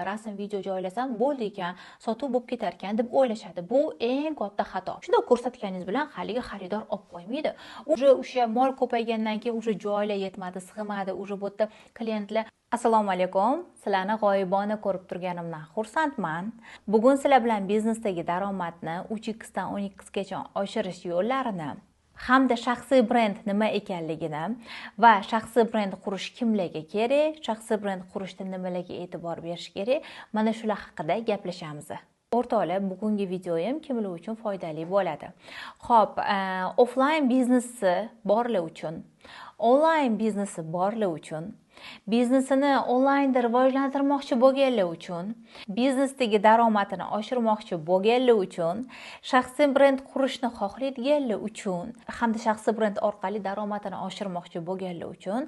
Rasm, video joylasam bo'ldi ekan, sotuv bo'lib ketar ekan deb o'ylashadi. Bu eng katta xato. Shunday ko'rsatganingiz bilan haligi xaridor olib qo'ymaydi. Уже o'sha mol ko'paygandan keyin уже joylar yetmadi, sig'madi, уже bu yerda klientlar. Assalomu alaykum. Sizlarni g'oyibona ko'rib turganimdan xursandman. Bugun sizlar bilan biznesdagi daromadni 3x dan 10x gacha oshirish yo'llarini hamda shaxsiy brend nima ekanligini va shaxsiy brend qurish kimlarga kerak, shaxsiy brend qurishda nimalarga e'tibor berish kerak, mana shular haqida gaplashamiz. O'rtoqlar, bugungi videoyim kimlar uchun foydali bo'ladi? Xo'p, offline biznesi borlar uchun, onlayn biznesi borlar uchun, biznesini onlaynda rivojlantirmoqchi bo'lganlar uchun, biznesdagi daromadini oshirmoqchi bo'lganlar uchun, shaxsiy brend qurishni xohlaydiganlar uchun hamda shaxsiy brend orqali daromadini oshirmoqchi bo'lganlar uchun,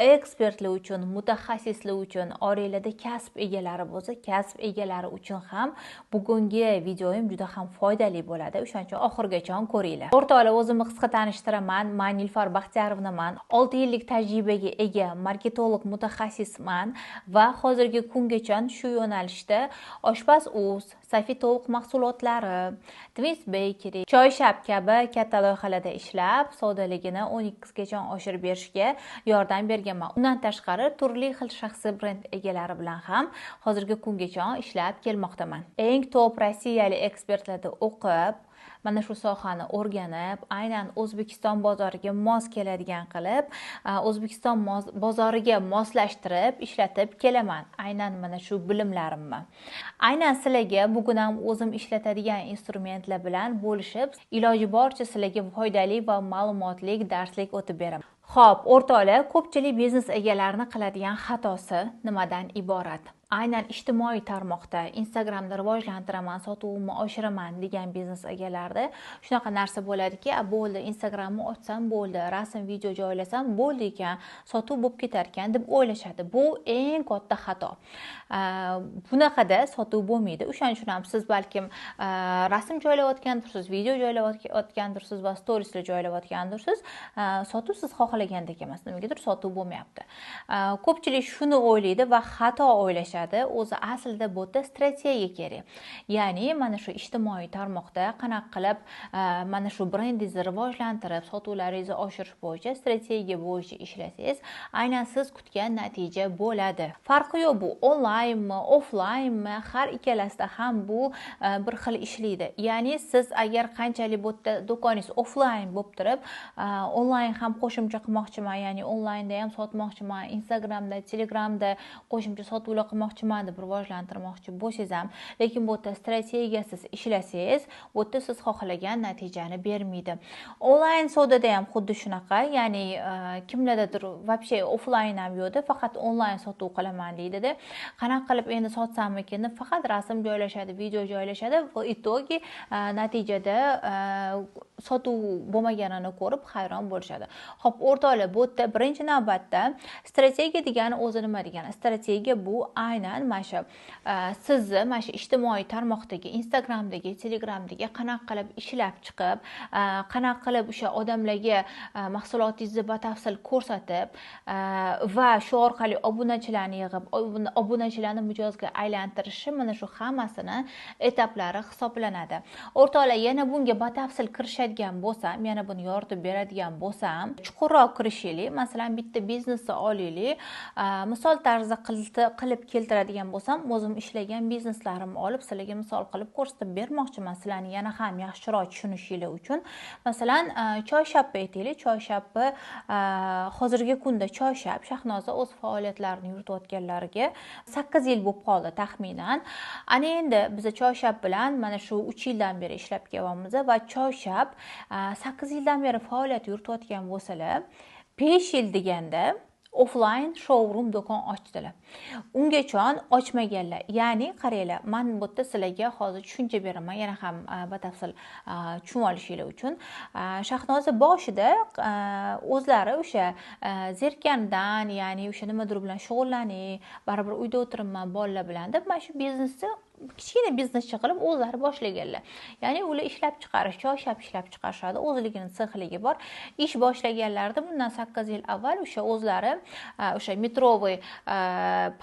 ekspertlar uchun, mutaxassislar uchun, oranglarda kasb egalari bo'lsa, kasb egalari uchun ham bugungi videoyim juda ham foydali bo'ladi. O'shaning uchun oxirigacha ko'ringlar. O'rtoqlar, o'zimni qisqa tanishtiraman. Men Nilufar Baxtiyarovnaman. 6 yillik tajribaga ega marketolog mutaxassisman va hozirgi kungacha shu yo'nalishda Oshpaz Uz, Safi tovuq mahsulotlari, Twins Bakery, Choyshab kabi katta loyihalarda ishlab, savdoligini 10x gacha oshirib berishga yordam berganman. Undan tashqari turli xil shaxsiy brend egalari bilan ham hozirgi kungacha ishlab kelmoqdaman. Eng top rossiyalik ekspertlarda o'qib, mana shu sohani o'rganib, aynan O'zbekiston bozoriga mos keladigan qilib, O'zbekiston bozoriga moslashtirib ishlatib kelaman. Aynan mana shu bilimlarimni. Aynan sizlarga bugun ham o'zim ishlatadigan instrumentlar bilan bo'lishib, iloji boricha sizlarga foydali va ma'lumotli darslik o'tib beraman. Xo'p, o'rtoqlar, ko'pchilik biznes egalarini qiladigan xatosi nimadan iborat? Aynan ijtimoiy tarmoqda, Instagramda rivojlantiraman, sotuvimni oshiraman degan biznes egalarida shunaqa narsa bo'ladiki, bo'ldi, Instagramni ochsam bo'ldi, rasm, video joylasam bo'ldi ekan, sotuv bo'lib ketar ekan deb o'ylashadi. Bu eng katta xato. Bunaqada sotuv bo'lmaydi. O'shaning uchun ham siz balkim rasm joylayotgandirsiz, video joylayotgandirsiz va storieslar joylayotgandirsiz, sotuv siz xohlagandek emas, nimagadir sotuv bo'lmayapti. Ko'pchilik shuni o'ylaydi va xato o'ylashadi. O'zi aslida bu yerda strategiya kerak. Ya'ni mana shu ijtimoiy tarmoqda qanaqa qilib mana shu brendingizni rivojlantirib, sotuvlaringizni oshirish bo'yicha strategiya bo'yicha ishlasangiz, aynan siz kutgan natija bo'ladi. Farqi yo'q, bu onlaynmi, offlaynmi, har ikkalasida ham bu bir xil ishlaydi. Ya'ni siz agar qanchalik bu yerda do'koningiz offlayn bo'lib turib, onlayn ham qo'shimcha qilmoqchiman, ya'ni onlaynda ham sotmoqchiman, Instagramda, Telegramda qo'shimcha sotuvlar qilmoqchiman deb rivojlantirmoqchi bo'lsangiz ham, lekin bu yerda strategiyasiz ishlasangiz, bu yerda siz xohlagan natijani bermaydi. Onlayn savdoda ham xuddi shunaqa, ya'ni kimlardadir вообще offlayn ham yo'qda, faqat onlayn sotuv qilaman deydi-da. Qanaqa qilib endi sotsammikin deb faqat rasm joylashadi, video joylashadi va itogi natijada sotuv bo'lmaganini ko'rib hayron bo'lishadi. Xo'p, o'rtoqlar, bu yerda birinchi navbatda strategiya degani o'zi nima degani? Strategiya bu aynan mana shu sizni mana shu ijtimoiy tarmoqdagi, Instagramdagi, Telegramdagi qanaqa qilib ishlab chiqib, qanaqa qilib o'sha odamlarga mahsulotingizni batafsil ko'rsatib va shu orqali obunachilarni yig'ib, obunachilarni mijozga aylantirishi, mana shu hammasini etaplari hisoblanadi. O'rtoqlar, yana bunga batafsil kirishadigan bo'lsam, yana buni yoritib beradigan bo'lsam, chuqurroq kirishaylik. Masalan, bitta biznesni olaylik. Misol tarzida qilib keltiradigan bo'lsam, o'zim ishlagan bizneslarimni olib sizlarga misol qilib ko'rsatib bermoqchiman, sizlarni yana ham yaxshiroq tushunishinglar uchun. Masalan, Choyshabni aytaylik. Choyshabni hozirgi kunda Choyshab Shahnoza o'z faoliyatlarini yuritayotganlariga 8 yil bo'lib qoldi taxminan. Ana endi biz Choyshab bilan mana shu 3 yildan beri ishlab kelyapmiz va Choyshab 8 yildan beri faoliyat yuritayotgan bo'lsalar, 5 yil deganda offline showroom do'kon ochdilar. Ungacha ochmaganlar. Ya'ni qaranglar, men bu yerda sizlarga hozir tushuncha beraman, yana ham batafsil tushunib olishinglar uchun. Shahnoza boshida o'zlari o'sha zerikkandan, ya'ni o'sha nimadir bilan shug'ullaning, baribir uyda o'tiribman bolalar bilan deb mana shu biznesni kichkina biznescha qilib o'zlari boshlaganlar. Ya'ni ular ishlab chiqarish, choyshab ishlab chiqarishadi, o'zligini sexligi bor. Ish boshlaganlarida bundan 8 yil avval o'sha o'zlari o'sha metroviy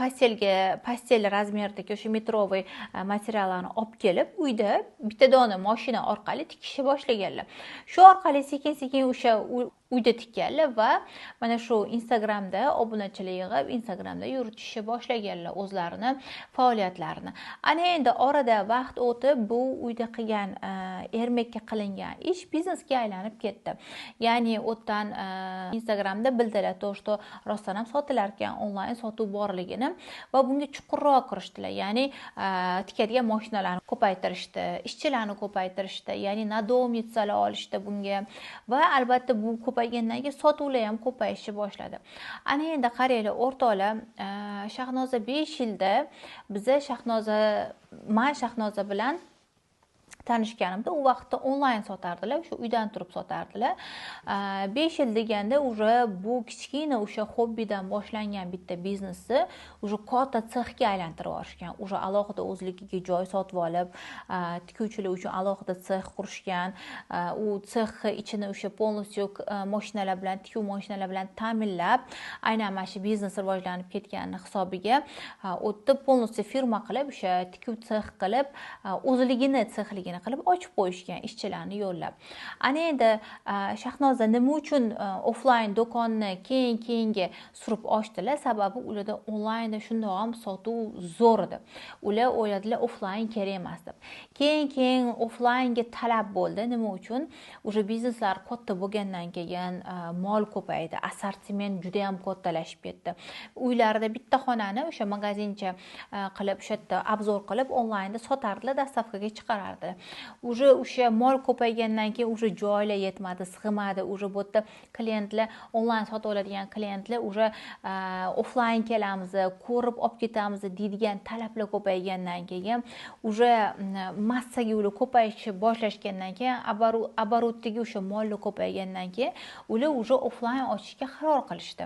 pastelga, pastel razmerdagi o'sha metroviy materiallarni olib kelib, uyda bitta dona mashina orqali tikishni boshlaganlar. Shu orqali sekin-sekin o'sha uyda tikkanlar va mana shu Instagramda obunachilar yig'ib, Instagramda yuritishni boshlaganlar o'zlarini faoliyatlarini. Ana endi orada vaqt o'tib, bu uyda qilgan ermakka qilingan ish biznesga aylanib ketdi. Ya'ni o'tdan Instagramda bildilar, to что rostdan ham sotilar ekan, onlayn sotuv borligini va bunga chuqurroq kirishdilar. Ya'ni tikadigan mashinalarni ko'paytirishdi, ishchilarni ko'paytirishdi, ya'ni надомницаlar olishdi bunga va albatta bu ko'paygandan keyin sotuvlar ham ko'payishni boshladi. Ana endi qaranglar o'rtoqlar, Shahnoza 5 yilda biza Shahnoza, men Shahnoza bilan tanishganimda u vaqtda onlayn sotardilar, o'sha uydan turib sotardilar. 5 yil deganda уже bu kichkina o'sha hobbidan boshlangan bitta biznesni уже katta sexga aylantirib yuborishgan. Уже alohida o'zligiga joy sotib olib, tikuvchilar uchun alohida sex qurishgan. U sex ichini o'sha полностью mashinalar bilan, tikuv mashinalar bilan ta'minlab, aynan mana shu biznes rivojlanib ketganini hisobiga o'tdi полностью firma qilib, o'sha tikuv sex qilib, o'zligini sexligini qilib ochib qo'yishgan, ishchilarni yo'llab. Ana endi Shahnoza nima uchun offline do'konni keyin-keyinga surib ochdilar? Sababi ularda onlaynda shundoq ham sotuv zo'r edi. Ular o'yladilar offline kerak emas deb. Keyin-keyin offlinega talab bo'ldi. Nima uchun? Уже bizneslar katta bo'lgandan keyin mol ko'paydi, assortiment juda ham kattalashib ketdi. Uylarida bitta xonani o'sha magazincha qilib, o'sha yerda obzor qilib onlaynda sotardilar, dastavkaga chiqarardilar. Уже o'sha mol ko'paygandan keyin уже joylar yetmadi, sig'madi. Уже bu yerda klientlar, onlayn sotib oladigan klientlar уже offline kelamiz, ko'rib olib ketamiz deydigan talablar ko'paygandan keyin уже massaga ular ko'payishni boshlashgandan keyin oborotdagi o'sha mollar ko'paygandan keyin ular уже offline ochishga qaror qilishdi.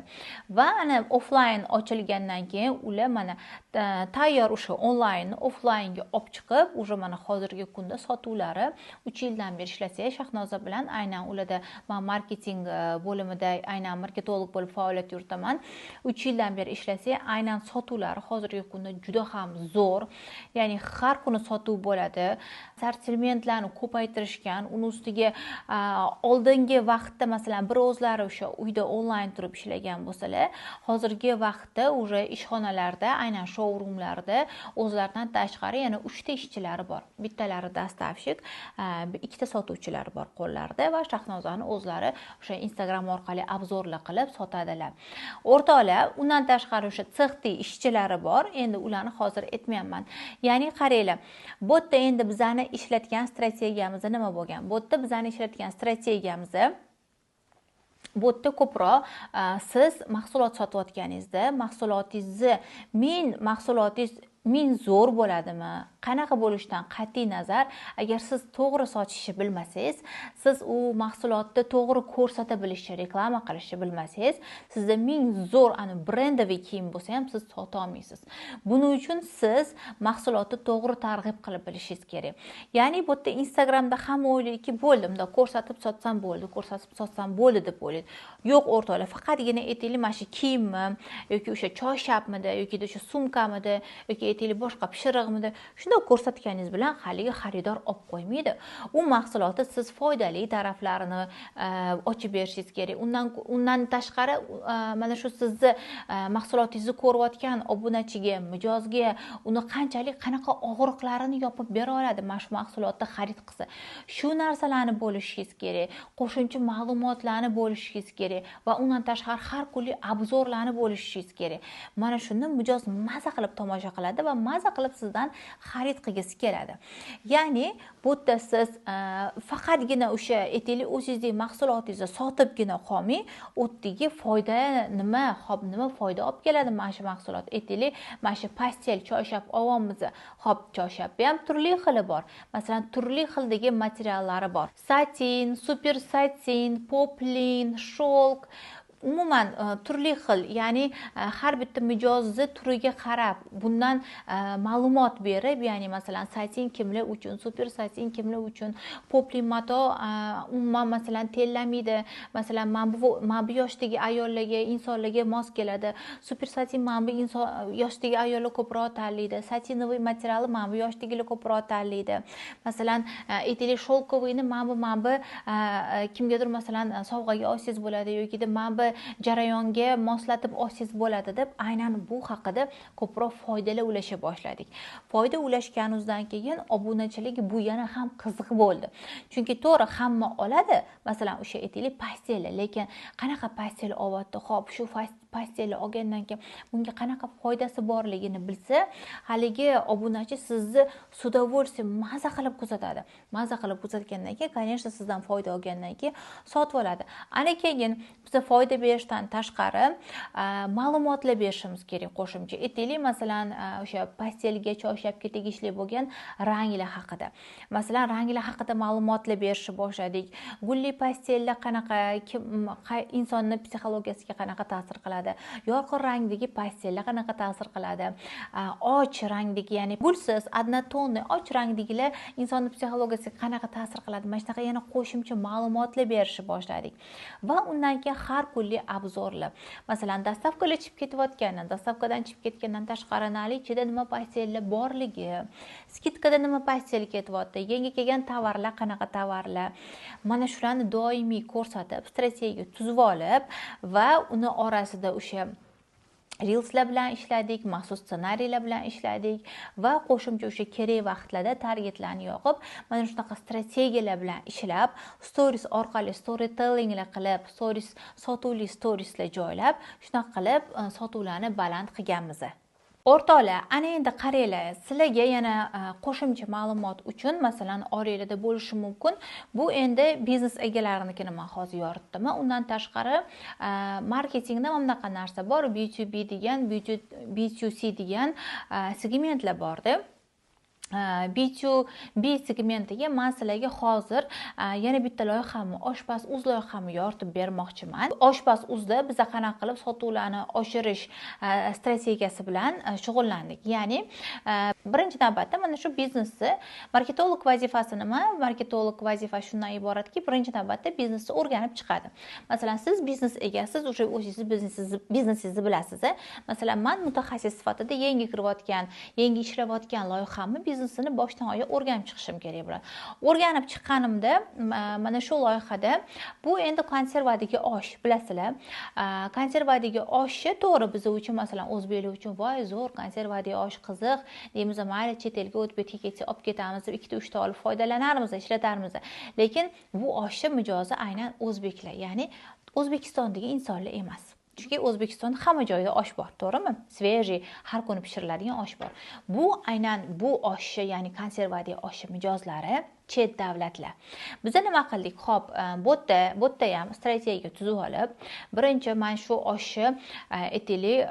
Va ana offline ochilgandan keyin ular mana tayyor o'sha onlaynni offlinega olib chiqib, уже mana hozirgi kunda sotuvlari 3 yildan beri ishlasak Shahnoza bilan aynan ularda men marketing bo'limida aynan marketolog bo'lib faoliyat yuritaman. 3 yildan beri ishlasak, aynan sotuvlari hozirgi kunda juda ham zo'r. Ya'ni har kuni sotuv bo'ladi. Assortimentlarni ko'paytirishgan, uni ustiga oldingi vaqtda masalan bir o'zlari o'sha uyda onlayn turib ishlagan bo'lsalar, hozirgi vaqtda уже ishxonalarda, aynan showroomlarda o'zlaridan tashqari yana 3 ta ishchilari bor. Bittalari dostavщик, 2 ta sotuvchilari bor qo'llarida va Shahnozani o'zlari o'sha Instagram orqali obzorlar qilib sotadilar. O'rtoqlar, undan tashqari o'sha sexda ishchilari bor. Endi ularni hozir aytmayapman. Ya'ni qaranglar, bu yerda endi bizani ishlatgan strategiyamiz nima bo'lgan? Bu yerda bizani ishlatgan strategiyamiz bu yerda ko'proq siz mahsulot sotayotganingizda mahsulotingizni mahsulotingiz min zo'r bo'ladimi, qanaqa bo'lishidan qat'iy nazar, agar siz to'g'ri sotishni bilmasangiz, siz u mahsulotni to'g'ri ko'rsata bilishni, reklama qilishni bilmasangiz, sizda ming zo'r ani brendoviy kiyim bo'lsa ham siz sota olmaysiz. Buning uchun siz mahsulotni to'g'ri targ'ib qilib bilishingiz kerak. Ya'ni bu yerda Instagramda hamma o'ylaydiki, bo'ldi, bunda ko'rsatib sotsam bo'ldi, ko'rsatib sotsam bo'ldi deb o'ylaydi. Yo'q o'rtoqlar, faqatgina aytaylik mana shu kiyimmi yoki o'sha choyshabmidi yoki o'sha sumkamidi yoki aytaylik boshqa pishirig'midi, shunday ko'rsatganingiz bilan haligi xaridor olib qo'ymaydi. U mahsulotni siz foydali taraflarini ochib berishingiz kerak. Undan tashqari mana shu sizni mahsulotingizni ko'rayotgan obunachiga, mijozga uni qanchalik qanaqa og'riqlarini yopib bera oladi mana shu mahsulotni xarid qilsa. Shu narsalarni bo'lishingiz kerak, qo'shimcha ma'lumotlarni bo'lishingiz kerak va undan tashqari har kunlik obzorlarni bo'lishingiz kerak. Mana shuni mijoz maza qilib tomosha qiladi va maza qilib sizdan xarid qilgisi keladi. Ya'ni bu yerda siz faqatgina o'sha aytaylik o'zingizning mahsulotingizni sotibgina qolmay, u yerdagi foyda nima, xo'p, nima foyda olib keladi mana shu mahsulot? Aytaylik, mana shu pastel choyshab olyapmiz. Xo'p, choyshabni ham turli xili bor. Masalan, turli xildagi materiallari bor. Satin, super satin, poplin, sholk. Umuman turli xil, ya'ni har bitta mijozni turiga qarab bundan ma'lumot berib, ya'ni masalan satin kimlar uchun, super satin kimlar uchun, poplin mato umuman masalan tellamaydi, masalan mana bu yoshdagi ayollarga, insonlarga mos keladi, super satin mana bu inson yoshdagi ayollar ko'proq tanlaydi, satinovый materiali mana bu yoshdagilar ko'proq tanlaydi, masalan aytaylik шелковыйni mana bu kimgadir masalan sovg'aga olsangiz bo'ladi yoki mana bu jarayonga moslatib olsangiz bo'ladi deb aynan bu haqida ko'proq foydalar ulasha boshladik. Foyda ulashganimizdan keyin obunachilik bu yana ham qiziq bo'ldi. Chunki to'g'ri hamma oladi, masalan o'sha aytaylik pastelni, lekin qanaqa pastel olyapti, xo'p shu pastelni olgandan keyin bunga qanaqa foydasi borligini bilsa, haligi obunachi sizni с удовольствием maza qilib kuzatadi. Maza qilib kuzatgandan keyin, конечно, sizdan foyda olgandan keyin sotib oladi. Ana keyin biz foyda berishdan tashqari ma'lumotlar berishimiz kerak qo'shimcha. Aytaylik, masalan, o'sha pastelga, choyshabga tegishli bo'lgan ranglar haqida. Masalan, ranglar haqida ma'lumotlar berishni boshladik. Gulli pastellar qanaqa, insonni psixologiyasiga qanaqa ta'sir qiladi? Yorqin rangdagi pastellar qanaqa ta'sir qiladi? Och rangdagi, ya'ni gulsiz, однотонный och rangdagilar insonni psixologiyasiga qanaqa ta'sir qiladi? Mana shunaqa yana qo'shimcha ma'lumotlar berishni boshladik. Va undan keyin har kunlik obzorlar. Masalan, dastavkalar chiqib ketayotgandan, dastavkadan chiqib ketgandan tashqari nalichida nima pastellar borligi, skidkada nima pastel ketyapti, yangi kelgan tovarlar qanaqa tovarlar. Mana shularni doimiy ko'rsatib, strategiya tuzib olib va uni orasida o'sha Reelslar bilan ishladik, maxsus ssenariylar bilan ishladik va qo'shimcha o'sha kerak vaqtlarda targetlarni yoqib, mana shunaqa strategiyalar bilan ishlab, stories orqali storytellinglar qilib, stories, sotuvli storieslar joylab, shunaqa qilib sotuvlarni baland qilganmiz. O'rtoqlar, ana endi qaranglar, sizlarga yana qo'shimcha ma'lumot uchun, masalan, oranglarda bo'lishi mumkin. Bu endi biznes egalarinikini men hozir yoritdim. Undan tashqari marketingda mana bunaqa narsa bor, B2B degan, B2C degan segmentlar borda. B2B segmentiga men sizlarga hozir yana bitta loyihamni, Oshpaz uz loyihamni yoritib bermoqchiman. Oshpaz uzda biz qanaqa qilib sotuvlarni oshirish strategiyasi bilan shug'ullandik. Ya'ni birinchi navbatda mana shu biznesni marketolog vazifasi nima? Marketolog vazifasi shundan iboratki, birinchi navbatda biznesni o'rganib chiqadi. Masalan, siz biznes egasiz, o'sha o'zingiz biznesingizni bilasiz. Masalan, men mutaxassis sifatida yangi kirayotgan, yangi ishlayotgan loyihamni biznesini boshdan oyoq o'rganib chiqishim kerak bo'ladi. O'rganib chiqqanimda mana shu loyihada bu endi konservadagi osh, bilasizlar. Konservadagi oshni to'g'ri biz uchun, masalan, o'zbeklar uchun voy zo'r konservadagi osh qiziq deymiz, mayli chet elga o'tib ketsak olib ketamiz deb 2-3 ta olib foydalanarmiz, ishlatarmiz. Lekin bu oshni mijozi aynan o'zbeklar, ya'ni O'zbekistondagi insonlar emas. Chunki O'zbekistonda hamma joyda osh bor, to'g'rimi? Svejiy, har kuni pishiriladigan osh bor. Bu aynan bu oshni, ya'ni konservadagi oshni mijozlari chet davlatlar. Biz nima qildik? Xo'p, bu yerda ham strategiya tuzib olib, birinchi mana shu oshni aytaylik,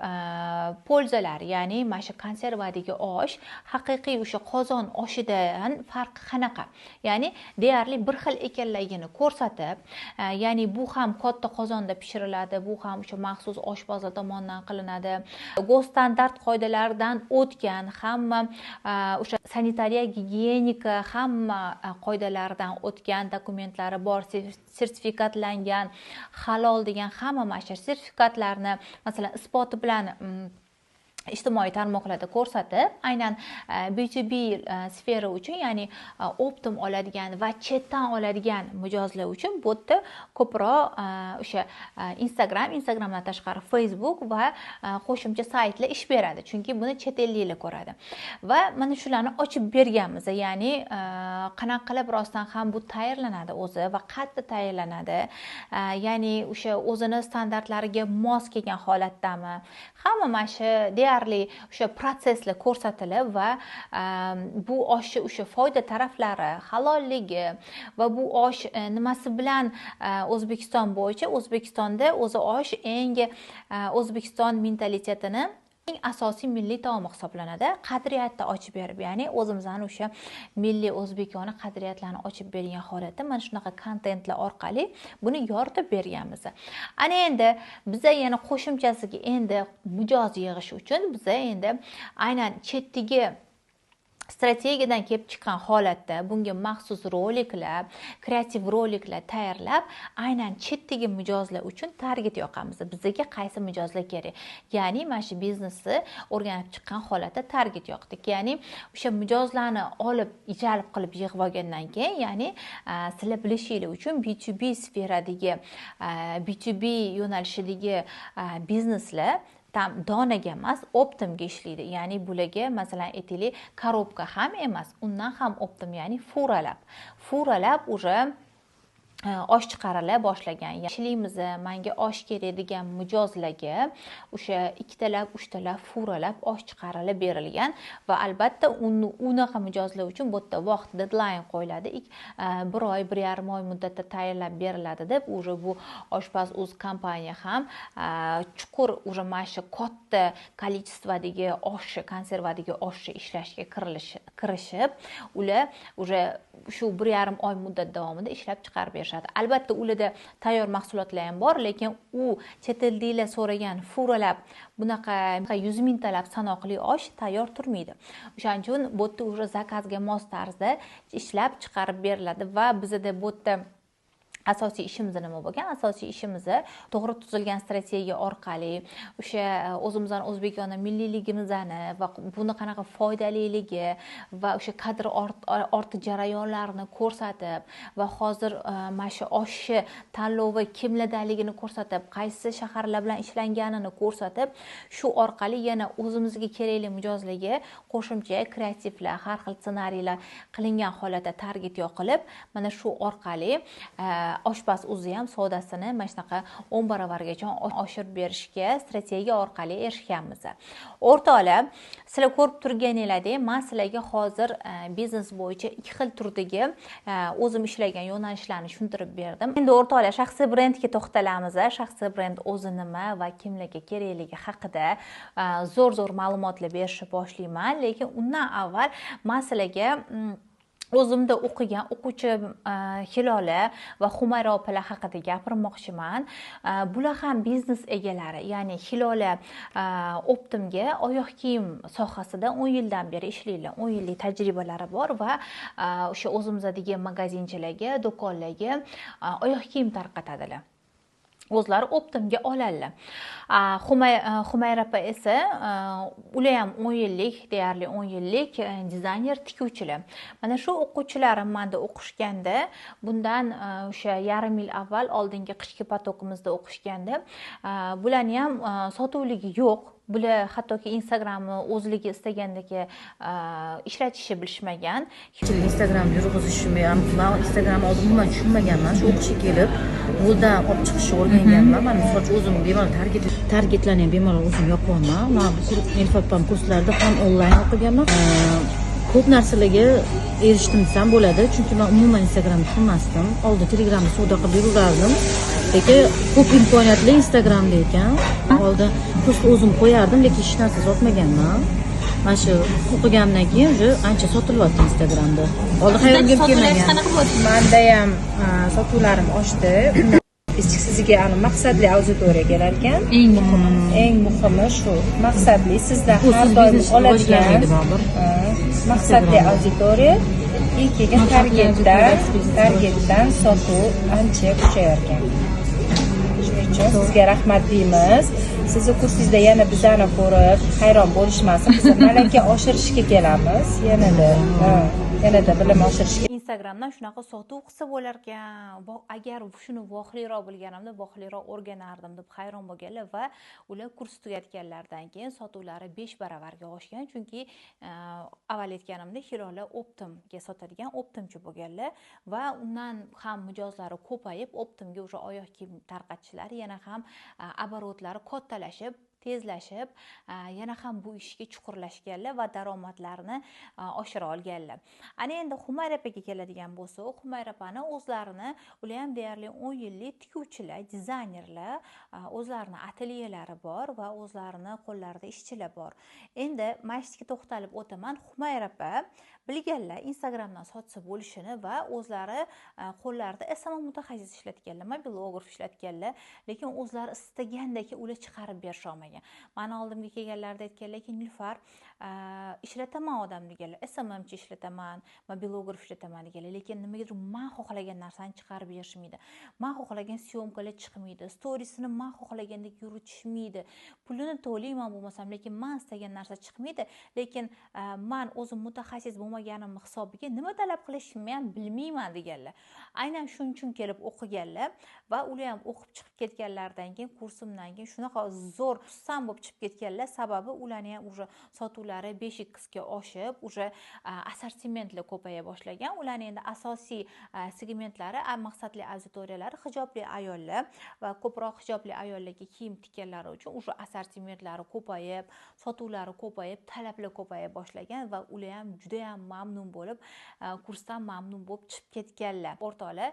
polzalari, ya'ni mana shu konservadagi osh haqiqiy o'sha qozon oshidan farqi qanaqa? Ya'ni deyarli bir xil ekanligini ko'rsatib, ya'ni bu ham katta qozonda pishiriladi, bu ham o'sha maxsus oshpazlar tomonidan qilinadi. Go'standart qoidalaridan o'tgan, hamma o'sha sanitariya, gigiyenika, hamma qoidalaridan o'tgan, dokumentlari bor, sertifikatlangan, halol degan hamma mana shu sertifikatlarni masalan isboti bilan ijtimoiy tarmoqlarda ko'rsatib, aynan B2B sfera uchun, ya'ni optim oladigan va chetdan oladigan mijozlar uchun bu yerda ko'proq o'sha Instagram, Instagramdan tashqari Facebook va qo'shimcha saytlar ish beradi, chunki buni chet elliklar ko'radi. Va mana shularni ochib berganmiz, ya'ni qanaqa qilib rostdan ham bu tayyorlanadi o'zi va qayerda tayyorlanadi, ya'ni o'sha o'zini standartlariga mos kelgan holatdami, hamma mana shu deyarli o'sha protsesslar ko'rsatilib va bu oshni o'sha foyda taraflari, halolligi va bu osh nimasi bilan O'zbekiston bo'yicha, O'zbekistonda o'zi osh eng O'zbekiston mentalitetini Eng asosiy milliy taomi hisoblanadi. Qadriyatni ochib berib, ya'ni o'zimizni o'sha milliy o'zbekona qadriyatlarni ochib bergan holatda mana shunaqa kontentlar orqali buni yoritib berganmiz. Ana endi biza yana qo'shimchasiga endi mijoz yig'ish uchun biza endi aynan chetdagi strategiyadan kelib chiqqan holatda bunga maxsus roliklar, kreativ roliklar tayyorlab, aynan chetdagi mijozlar uchun target yoqamiz. Bizga qaysi mijozlar kerak? Ya'ni mana shu biznesni o'rganib chiqqan holatda target yoqdik. Ya'ni o'sha mijozlarni olib, jalb qilib yig'ib olgandan keyin, ya'ni sizlar bilishinglar uchun B2B sferadagi, B2B yo'nalishidagi bizneslar tam donaga emas, optimga ishlaydi. Ya'ni bularga masalan aytaylik, korobka ham emas, undan ham optim, ya'ni furalab. Furalab уже osh chiqarila boshlagan. Ishlaymiz, menga osh kerak degan mijozlarga o'sha ikkitalab, uchtalab, furalab osh chiqarilib berilgan va albatta unaqa mijozlar uchun bu yerda vaqt deadline qo'yiladi. 1 oy, 1,5 oy muddatda tayyorlab beriladi deb уже bu oshpaz o'z kompaniya ham chuqur уже mana shu katta количестводagi oshni, konservadagi oshni ishlashga kirishib, ular уже shu 1,5 oy muddat davomida ishlab chiqarib berishadi. Albatta ularda tayyor mahsulotlar ham bor, lekin u chet elliklar so'ragan furalab bunaqa 100 mingtalab sanoqli osh tayyor turmaydi. O'shaning uchun bu yerda уже zakazga mos tarzda ishlab chiqarib beriladi va bizda bu yerda asosiy ishimiz nima bo'lgan? Asosiy ishimiz to'g'ri tuzilgan strategiya orqali o'sha o'zimizning o'zbekona milliyligimizni va buni qanaqa foydaliligi va o'sha kadr orti jarayonlarini ko'rsatib va hozir mana shu oshni tanlovi kimlardaligini ko'rsatib, qaysi shaharlar bilan ishlanganini ko'rsatib, shu orqali yana o'zimizga kerakli mijozlarga qo'shimcha kreativlar, har xil ssenariylar qilingan holatda target yoqilib, mana shu orqali oshpaz o'zi ham savdosini mana shunaqa 10 baravargacha oshirib berishga strategiya orqali erishganmiz. O'rtoqlar, sizlar ko'rib turganinglardek, men sizlarga hozir biznes bo'yicha ikki xil turdagi o'zim ishlagan yo'nalishlarni tushuntirib berdim. Endi o'rtoqlar, shaxsiy brendga to'xtalamiz. Shaxsiy brend o'zi nima va kimlarga kerakligi haqida zo'r-zo'r ma'lumotlar berishni boshlayman, lekin undan avval men sizlarga o'zimda o'qigan o'quvchi Hilola va Humayra opalar haqida gapirmoqchiman. Bular ham biznes egalari, ya'ni Hilola optimga oyoq kiyim sohasida 10 yildan beri ishlaydilar. 10 yillik tajribalari bor va o'sha o'zimizdagi magazinchilarga, do'konlarga oyoq kiyim tarqatadilar. O'zlari optimga oladilar. Humayra opa esa ular ham 10 yillik, deyarli 10 yillik dizayner tikuvchilar. Mana shu o'quvchilarim menda o'qishganda, bundan o'sha yarim yil avval oldingi qishki potokimizda o'qishganda, bularni ham sotuvligi yo'q. Bular hattoki Instagramni o'zligi istagandagi ishlatishni bilishmagan. Instagram yurg'izishni ham, men Instagram oldin umuman tushunmaganman. Shu o'qishga kelib, yo'ldan olib chiqishni o'rganganman. Men misol uchun o'zim bemalol targetlarni ham bemalol o'zim yopyapman. Men bu Elfapam kurslarida ham onlayn o'qiganman. Ko'p narsalarga erishdim desam bo'ladi, chunki men umuman Instagramni tushunmasdim. Oldin Telegramda savdo qilib yurardim. Lekin ko'p imkoniyatli Instagramda ekan. Oldin post o'zim qo'yardim, lekin hech narsa sotmaganman. Mana shu o'qiganimdan keyin уже ancha sotilyapti Instagramda. Oldin xayolimga ham kelmagan. Qanaqa bo'ldi? Menda ham sotuvlarim oshdi. Sizga ani maqsadli auditoriya kelar ekan. Eng muhimi. Eng muhimi shu maqsadli sizdan har Usiz doim biznes oladigan rivojlanmaydi baribir. Maqsadli auditoriya и keyin Maqsadli targetdan auditoriya. Targetdan sotuv ancha kuchayar ekan. Shuning uchun sizga rahmat deymiz. Sizni kursingizda yana bizani ko'rib hayron bo'lishmasin. Biz malaka oshirishga kelamiz yanada, ha, yanada bilim oshirishga. Instagramdan shunaqa sotuv qilsa bo'larkan, agar shuni vohliroq bilganimda vohliroq o'rganardim deb hayron bo'lganlar va ular kurs tugatganlaridan keyin sotuvlari 5 baravarga oshgan. Chunki avval aytganimdek, Hilola optimga sotadigan optimchi bo'lganlar va undan ham mijozlari ko'payib, optimga o'sha oyoq kiyim tarqatishlari yana ham оборот lari kattalashib tezlashib, yana ham bu ishga chuqurlashganlar va daromadlarini oshira olganlar. Ana endi Humayra opaga keladigan bo'lsak, Humayra opani o'zlarini, ular ham deyarli 10 yillik tikuvchilar, dizaynerlar, o'zlarini atelyelari bor va o'zlarini qo'llarida ishchilar bor. Endi mana shu yerga to'xtalib o'taman. Humayra opa bilganlar Instagramdan sotsa bo'lishini va o'zlari qo'llarida SMM mutaxassis ishlatganlar, mobilograf ishlatganlar, lekin o'zlari istagandek ular chiqarib berisha olmagan. Mani oldimga kelganlarda aytganlarki, Nilufar, ishlataman odam deganlar, SMMchi ishlataman, mobilograf ishlataman deganlar, lekin nimagadir men xohlagan narsani chiqarib berishmaydi. Men xohlagan syomkalar chiqmaydi, storiesini men xohlagandek yuritishmaydi. Pulini to'layman bo'lmasam, lekin men istagan narsa chiqmaydi. Lekin men o'zim mutaxassis bo'lmaganim hisobiga nima talab qilishimni ham bilmayman deganlar. Aynan shuning uchun kelib o'qiganlar va ular ham o'qib chiqib ketganlaridan keyin, kursimdan keyin shunaqa zo'r xursand bo'lib chiqib ketganlar. Sababi ularni ham уже sotuvlari 5x ga oshib, уже assortimentlar ko'paya boshlagan. Ularning endi asosiy segmentlari, maqsadli auditoriyalari hijobli ayollar va ko'proq hijobli ayollarga kiyim tikkanlari uchun уже assortimentlari ko'payib, sotuvlari ko'payib, talablar ko'paya boshlagan va ular ham juda ham mamnun bo'lib, kursdan mamnun bo'lib chiqib ketganlar. O'rtoqlar,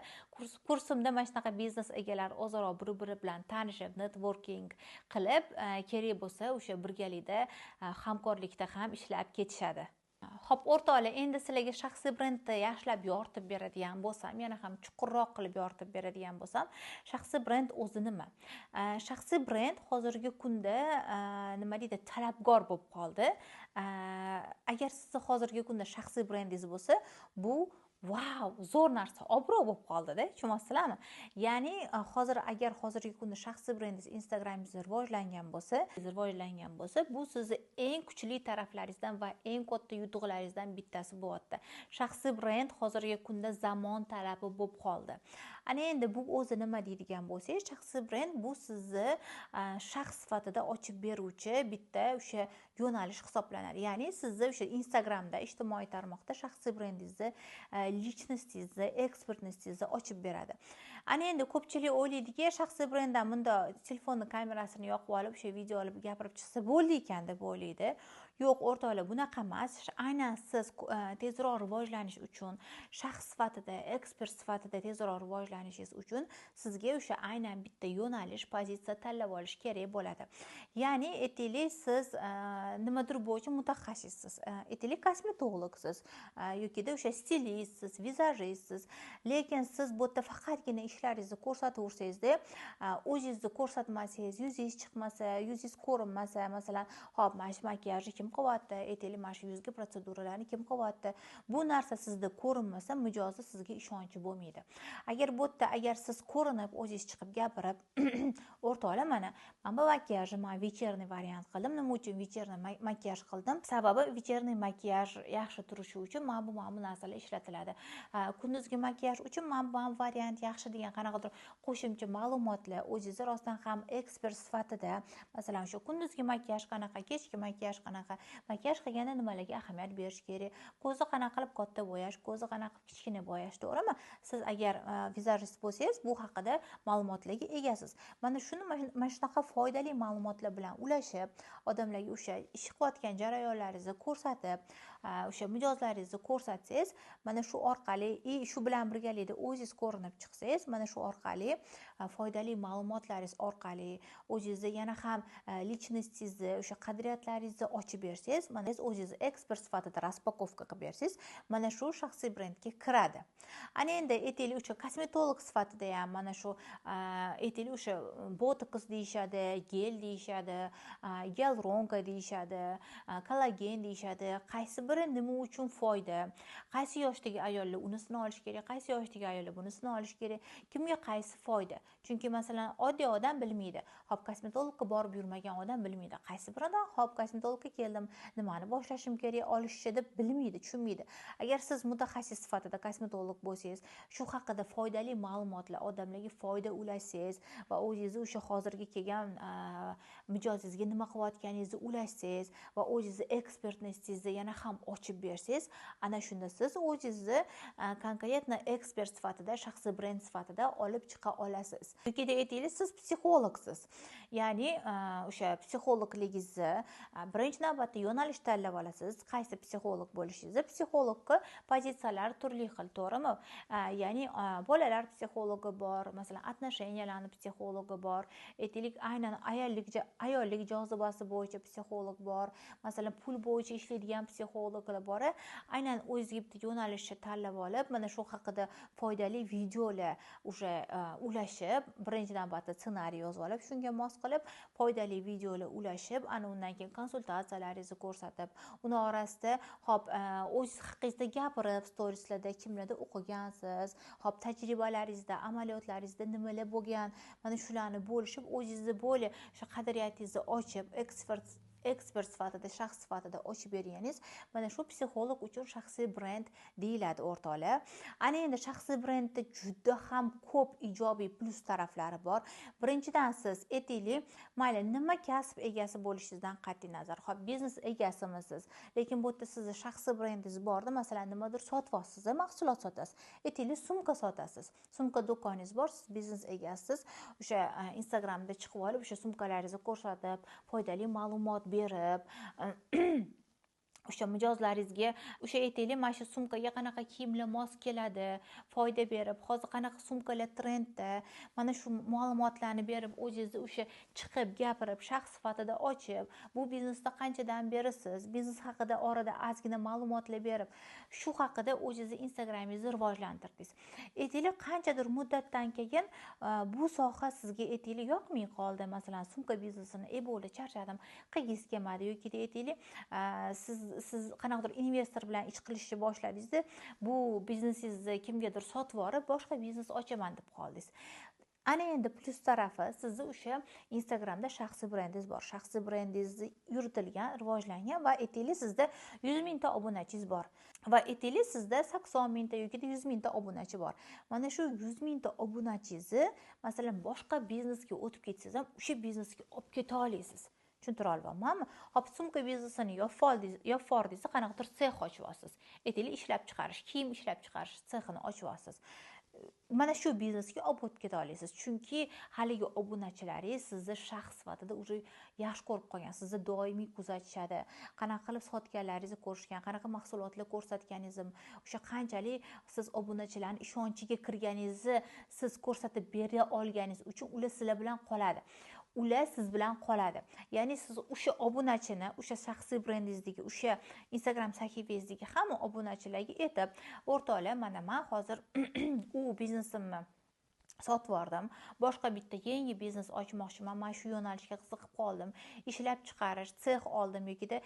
kursimda mana shunaqa biznes egalari o'zaro bir-biri bilan tanishib, networking qilib, kerak bo'lsa o'sha birgalikda hamkorlikda ham ishlab ketishadi. Xo'p, o'rtoqlar, endi sizlarga shaxsiy brendni yaxshilab yoritib beradigan bo'lsam, yana ham chuqurroq qilib yoritib beradigan bo'lsam, shaxsiy brend o'zi nima? Shaxsiy brend hozirgi kunda nima deydi, talabgor bo'lib qoldi. Agar sizni hozirgi kunda shaxsiy brendingiz bo'lsa, bu vau, zo'r narsa, obro' bo'lib qoldi-da, tushunyapsizlarmi? Ya'ni hozir agar hozirgi kunda shaxsiy brendingiz Instagramingiz rivojlangan bo'lsa, bu sizni eng kuchli taraflaringizdan va eng katta yutuqlaringizdan bittasi bo'lyapti. Shaxsiy brend hozirgi kunda zamon talabi bo'lib qoldi. Ana endi bu o'zi nima deydigan bo'lsangiz, shaxsiy brend bu sizni shaxs sifatida ochib beruvchi bitta o'sha yo'nalish hisoblanadi. Ya'ni sizni o'sha Instagramda, ijtimoiy tarmoqda shaxsiy brendingizni, личностingizni, ekspertningizni ochib beradi. Ana endi ko'pchilik o'ylaydiki, shaxsiy brenddan bunda telefonni kamerasini yoqib olib, o'sha video olib gapirib chiqsa bo'ldi ekan deb o'ylaydi. Yo'q, o'rtoqlar, bunaqa emas. Aynan siz tezroq rivojlanish uchun, shaxs sifatida, ekspert sifatida tezroq rivojlanishingiz uchun sizga o'sha aynan bitta yo'nalish, pozitsiya tanlab olish kerak bo'ladi. Ya'ni aytaylik, siz nimadir bo'yicha mutaxassissiz, aytaylik, kosmetologsiz yokida o'sha stilistsiz, vizajistsiz, lekin siz bu yerda faqatgina ishlaringizni ko'rsataversangizda, o'zingizni ko'rsatmasangiz, yuzingiz chiqmasa, yuzingiz ko'rinmasa, masalan, hop, mana shu makiyajni kim qilyapti, aytaylik, mana shu yuzga protseduralarni kim qilyapti, bu narsa sizda ko'rinmasa, mijozni sizga ishonchi bo'lmaydi. Agar bu yerda agar siz ko'rinib, o'zingiz chiqib gapirib, o'rtoqlar, mana bu makiyajni men вечерний variant qildim. Nima uchun вечерний makiyaj qildim? Sababi вечерний makiyaj yaxshi turishi uchun mana bu narsalar ishlatiladi. Kunduzgi makiyaj uchun mana bu variant yaxshi degan qanaqadir qo'shimcha ma'lumotlar, o'zingizni rostdan ham ekspert sifatida, masalan, shu kunduzgi makiyaj qanaqa, kechki makiyaj qanaqa, makiyaj qilganda nimalarga ahamiyat berish kerak, ko'zni qanaqa qilib katta bo'yash, ko'zni qanaqa qilib kichkina bo'yash, to'g'rimi? Siz agar vizajist bo'lsangiz, bu haqida ma'lumotlarga egasiz. Mana shuni mana shunaqa foydali ma'lumotlar bilan ulashib, odamlarga o'sha ish qilayotgan jarayonlaringizni ko'rsatib, o'sha mijozlaringizni ko'rsatsangiz, mana shu orqali shu bilan birgalikda o'zingiz ko'rinib chiqsangiz, mana shu orqali foydali ma'lumotlaringiz orqali o'zingizni yana ham личностingizni, o'sha qadriyatlaringizni ochib bersangiz, mana siz o'zingizni ekspert sifatida распаковка qilib bersangiz, mana shu shaxsiy brendga kiradi. Ana endi aytaylik, o'sha kosmetolog sifatida ham mana shu aytaylik, o'sha botoks deyishadi, gel deyishadi, gialuronka deyishadi, kollagen deyishadi, qaysi biri nima uchun foyda, qaysi yoshdagi ayollar unisini olish kerak, qaysi yoshdagi ayollar bunisini olish kerak, kimga qaysi foyda. Chunki masalan, oddiy odam bilmaydi. Hop, kosmetologga borib yurmagan odam bilmaydi. Qaysi biridan hop kosmetologga keldim, nimani boshlashim kerak, olishchi deb bilmaydi, tushunmaydi. Agar siz mutaxassis sifatida kosmetolog bo'lsangiz, shu haqida foydali ma'lumotlar, odamlarga foyda ulashsangiz va o'zingizni o'sha hozirgi kelgan mijozingizga nima qilayotganingizni ulashsangiz va o'zingizni ekspertningizni yana ham ham ochib bersangiz, ana shunda siz o'zingizni конкретно ekspert sifatida, shaxsiy brend sifatida olib chiqa olasiz. Yoki aytaylik, siz psixologsiz, ya'ni o'sha psixologligingizni birinchi navbatda yo'nalish tanlab olasiz, qaysi psixolog bo'lishingizni. Psixologga pozitsiyalari turli xil, to'g'rimi? Ya'ni bolalar psixologi bor, masalan, отношения larni psixologi bor, aytaylik, aynan ayollik jozibasi bo'yicha psixolog bor, masalan, pul bo'yicha ishlaydigan psixologlar bor. Aynan o'zingizga bitta yo'nalishni tanlab olib, mana shu haqida foydali videolar уже ulashib, birinchi navbatda ssenariy yozib olib, shunga mos qilib foydali videolar ulashib, ana undan keyin konsultatsiyalaringizni ko'rsatib, uni orasida hop o'zingiz haqingizda gapirib, storieslarda kimlarda o'qigansiz, hop tajribalaringizda, amaliyotlaringizda nimalar bo'lgan, mana shularni bo'lishib, o'zingizni bo'lib o'sha qadriyatingizni ochib, ekspert sifatida, shaxs sifatida ochib berganingiz, mana shu psixolog uchun shaxsiy brend deyiladi, o'rtoqlar. Ana endi shaxsiy brendda juda ham ko'p ijobiy plyus taraflari bor. Birinchidan, siz aytaylik, mayli, nima kasb egasi bo'lishingizdan qat'iy nazar, hop biznes egasimisiz, lekin bu yerda sizni shaxsiy brendingiz borda, masalan, nimadir sotyapsiz, mahsulot sotasiz, aytaylik, sumka sotasiz, sumka do'koningiz bor, siz biznes egasisiz, o'sha Instagramda chiqib olib, o'sha sumkalaringizni ko'rsatib, foydali ma'lumot berib, o'sha mijozlaringizga o'sha aytaylik, mana shu sumkaga qanaqa kiyimlar mos keladi, foyda berib, hozir qanaqa sumkalar trendda, mana shu ma'lumotlarni berib, o'zingizni o'sha chiqib gapirib, shaxs sifatida ochib, bu biznesda qanchadan berisiz, biznes haqida orada ozgina ma'lumotlar berib, shu haqida o'zingizni Instagramingizni rivojlantirdingiz. Aytaylik, qanchadir muddatdan keyin bu soha sizga aytaylik yoqmay qoldi, masalan, sumka biznesini bo'ldi, charchadim, qilgingiz kelmadi, yoki aytaylik, siz qanaqadir investor bilan ish qilishni boshladingizda, bu biznesingizni kimgadir sotib yuborib, boshqa biznes ochaman deb qoldingiz. Ana endi plyus tarafi, sizni o'sha Instagramda shaxsiy brendingiz bor. Shaxsiy brendingiz yuritilgan, rivojlangan va aytaylik, sizda 100 mingta obunachingiz bor. Va aytaylik, sizda 80 mingta yoki 100 mingta obunachi bor. Mana shu 100 mingta obunachingizni, masalan, boshqa biznesga o'tib ketsangiz ham, o'sha biznesga olib keta olasiz. Tushuntira olyapmanmi? Hop, sumka biznesini yopib, qanaqadir sex ochib olasiz. Aytaylik, ishlab chiqarish, kiyim ishlab chiqarish sexini ochib olasiz. Mana shu biznesga olib o'tib keta olasiz. Chunki haligi obunachilaringiz sizni shaxs sifatida уже yaxshi ko'rib qolgan, sizni doimiy kuzatishadi. Qanaqa qilib sotganlaringizni ko'rishgan, qanaqa mahsulotlar ko'rsatganingizni, o'sha qanchalik siz obunachilarning ishonchiga kirganingizni siz ko'rsatib bera olganingiz uchun ular sizlar bilan qoladi. Ular siz bilan qoladi. Ya'ni siz o'sha obunachini, o'sha shaxsiy brendingizdagi, o'sha Instagram sahifangizdagi hamma obunachilarga aytib, o'rtoqlar, mana men hozir u biznesimni sotib yubordim, boshqa bitta yangi biznes ochmoqchiman, mana shu yo'nalishga qiziqib qoldim, ishlab chiqarish sex oldim yokida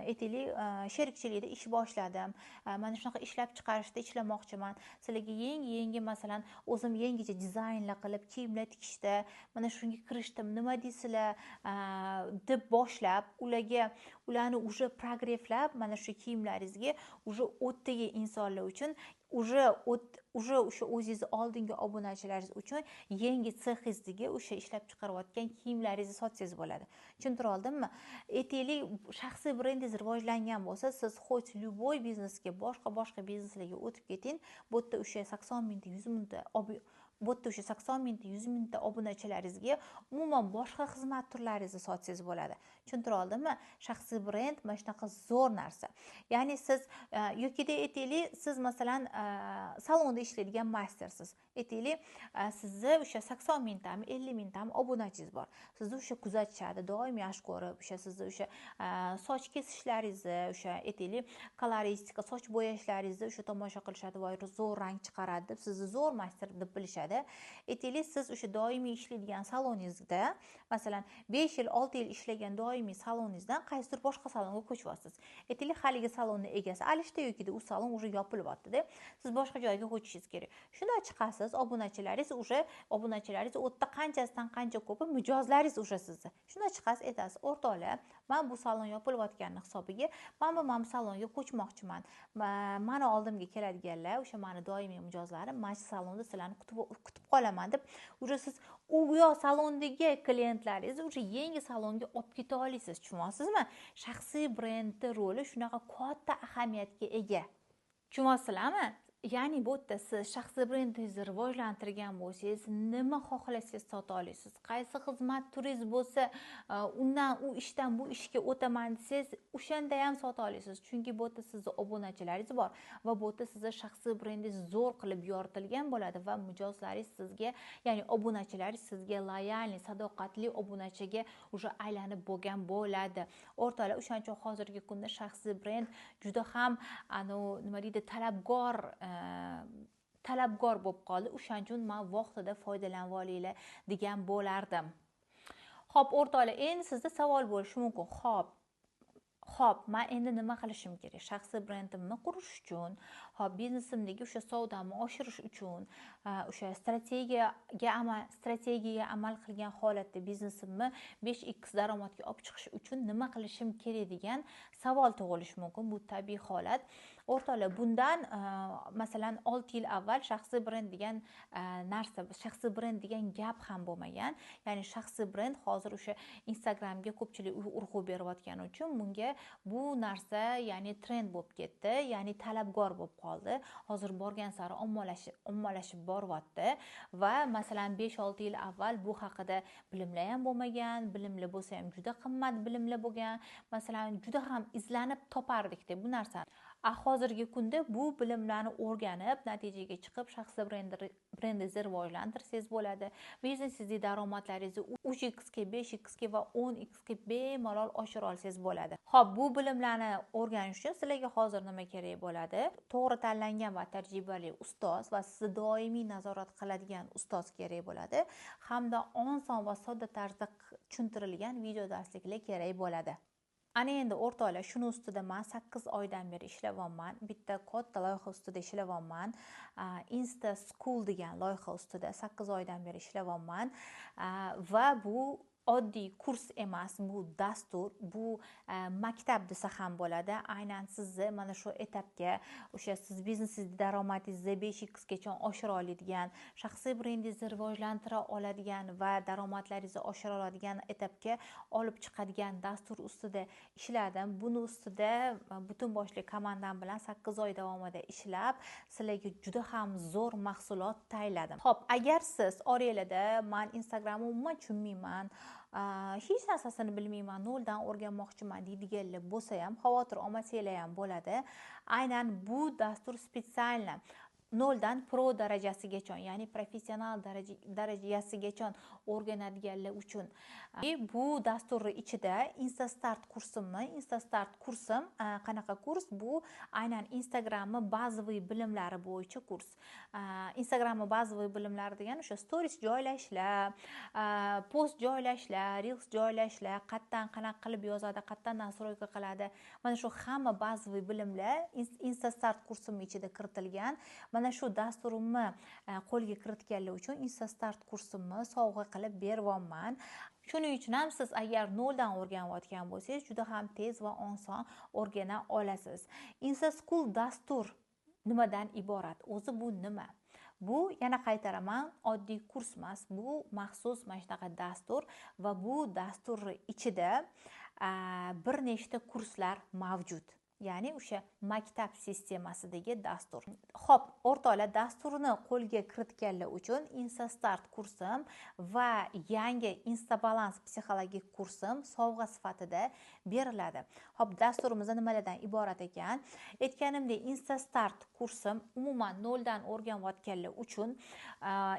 aytaylik, sherikchilikda ish boshladim, mana shunaqa ishlab chiqarishda ishlamoqchiman, sizlarga yangi masalan, o'zim yangicha dizaynlar qilib kiyimlar tikishda mana shunga kirishdim, nima deysizlar deb boshlab, ularga ularni уже прогрев lab, mana shu kiyimlaringizga уже o'tdagi insonlar uchun уже o'sha o'zingizni oldingi obunachilaringiz uchun yangi sexingizdagi o'sha ishlab chiqarayotgan kiyimlaringizni sotsangiz bo'ladi. Tushuntira oldimmi? Aytaylik, shaxsiy brendingiz rivojlangan bo'lsa, siz хоть любой biznesga, boshqa bizneslarga o'tib keting, bu yerda o'sha 80 mingta, 100 mingta bu yerda o'sha 80 mingta, 100 mingta obunachilaringizga umuman boshqa xizmat turlaringizni sotsangiz bo'ladi. Tushuntira oldimmi? Shaxsiy brend mana shunaqa zo'r narsa. Ya'ni siz yokida aytaylik, siz masalan salonda ishlaydigan mastersiz. Aytaylik, sizni o'sha 80 mingtami, 50 mingtami obunachingiz bor. Sizni o'sha kuzatishadi, doim yaxshi ko'rib, o'sha sizni o'sha soch kesishlaringizni, o'sha aytaylik, koloristika, soch bo'yashlaringizni o'sha tomosha qilishadi, voy zo'r rang chiqaradi deb sizni zo'r master deb bilishadi. Aytaylik, siz o'sha doimiy ishlaydigan saloningizda, masalan, 5 yil, 6 yil ishlagan doimiy saloningizdan qaysidir boshqa salonga ko'chyapsiz. Aytaylik, haligi salonni egasi alishdi yoki u salon уже yopilyapti-da. Siz boshqa joyga ko'chishingiz kerak. Shunda chiqasiz, obunachilaringiz уже obunachilaringiz u yerda qanchasidan qancha ko'pi mijozlaringiz уже sizni. Shunda chiqasiz, aytasiz, o'rtoqlar, men bu salon yopilayotganini hisobiga men bu salonga ko'chmoqchiman. Meni oldimga keladiganlar, o'sha meni doimiy mijozlarim, mana shu salonda sizlarni kutib qolaman deb, уже siz u yo salondagi klientlaringizni уже yangi salonga olib keta olasiz. olasiz. Tushunyapsizmi? Shaxsiy brendning roli shunaqa katta ahamiyatga ega. Tushunyapsizlarmi? Ya'ni bu yerda siz shaxsiy brendingizni rivojlantirgan bo'lsangiz, nima xohlasangiz sota olasiz. Qaysi xizmat turingiz bo'lsa, undan u ishdan bu ishga o'taman desangiz, o'shanda ham sota olasiz. Chunki bu yerda sizni obunachilaringiz bor va bu yerda sizni shaxsiy brendingiz zo'r qilib yoritilgan bo'ladi va mijozlaringiz sizga, ya'ni obunachilaringiz sizga loyalniy, sadoqatli obunachiga уже aylanib bo'lgan bo'ladi. O'rtoqlar, o'shaning uchun hozirgi kunda shaxsiy brend juda ham nima deydi, talabgor bo'lib qoldi. O'shaning uchun men vaqtida foydalanib olinglar degan bo'lardim. Xo'p, o'rtoqlar, endi sizda savol bo'lishi mumkin. Xo'p, men endi nima qilishim kerak? Shaxsiy brendimni qurish uchun, xo'p, biznesimdagi o'sha savdomni oshirish uchun, o'sha strategiyaga amal qilgan holatda biznesimni 5x daromadga olib chiqish uchun nima qilishim kerak degan savol tug'ilishi mumkin. Bu tabiiy holat. O'rtoqlar, bundan masalan 6 yil avval shaxsiy brend degan narsa, shaxsiy brend degan gap ham bo'lmagan. Ya'ni shaxsiy brend hozir o'sha Instagramga ko'pchilik urg'u berayotgani uchun bunga bu narsa, ya'ni trend bo'lib ketdi, ya'ni talabgor bo'lib qoldi. Hozir borgan sari ommalashib boryapti va masalan 5-6 yil avval bu haqida bilimlar ham bo'lmagan, bilimli bo'lsa ham juda qimmat bilimlar bo'lgan. Masalan, juda ham izlanib topardik-da bu narsani. Hozirgi kunda bu bilimlarni o'rganib, natijaga chiqib, shaxsiy brendingizni rivojlantirsangiz bo'ladi. Biznesingizdagi daromadlaringizni 3x ga, 5x ga va 10x ga bemalol oshira olsangiz bo'ladi. Xo'p, bu bilimlarni o'rganish uchun sizlarga hozir nima kerak bo'ladi? To'g'ri tanlangan va tajribali ustoz va sizni doimiy nazorat qiladigan ustoz kerak bo'ladi. Hamda oson va sodda tarzda tushuntirilgan video darsliklar kerak bo'ladi. Ana endi o'rtoqlar, shuni ustida men 8 oydan beri ishlayapman. Bitta katta loyiha ustida ishlayapman. Insta School degan loyiha ustida 8 oydan beri ishlayapman. Va bu oddiy kurs emas, bu dastur, bu maktab desa ham bo'ladi. Aynan sizni mana shu etapga, o'sha siz biznesingizni daromadingizni 5x gacha oshira oladigan, shaxsiy brendingizni rivojlantira oladigan va daromadlaringizni oshira oladigan etapga olib chiqadigan dastur ustida ishladim. Buni ustida butun boshli komandam bilan 8 oy davomida ishlab, sizlarga juda ham zo'r mahsulot tayyorladim. Xo'p, agar siz oranglarda men Instagramni umuman tushunmayman, hech narsasini bilmayman, noldan o'rganmoqchiman deydiganlar bo'lsa ham, xavotir olmasanglar ham bo'ladi. Aynan bu dastur spetsialni noldan pro darajasigacha, ya'ni professional darajasigacha o'rganadiganlar uchun. Bu dasturning ichida InstaStart kursimni, InstaStart kursim qanaqa kurs? Bu aynan Instagramning bazaviy bilimlari bo'yicha kurs. Instagramning bazaviy bilimlari degani o'sha stories joylashlar, post joylashlar, reels joylashlar, qayerdan qanaqa qilib yozadi, qayerdan настройка qiladi. Mana shu hamma bazaviy bilimlar InstaStart kursimning ichida kiritilgan. Mana shu dasturimni qo'lga kiritganlar uchun InstaStart kursimni sovg'a qilib beryapman. Shuning uchun ham siz agar noldan o'rganayotgan bo'lsangiz, juda ham tez va oson o'rgana olasiz. InstaSchool dastur nimadan iborat? O'zi bu nima? Bu yana qaytaraman, oddiy kurs emas, bu maxsus mana shunaqa dastur va bu dastur ichida bir nechta kurslar mavjud. Ya'ni o'sha maktab sistemasidagi dastur. Xo'p, o'rtoqlar, dasturni qo'lga kiritganlar uchun InstaStart kursim va yangi InstaBalance psixologik kursim sovg'a sifatida beriladi. Xo'p, dasturimizda nimalardan iborat ekan? Aytganimdek, InstaStart kursim umuman noldan o'rganayotganlar uchun,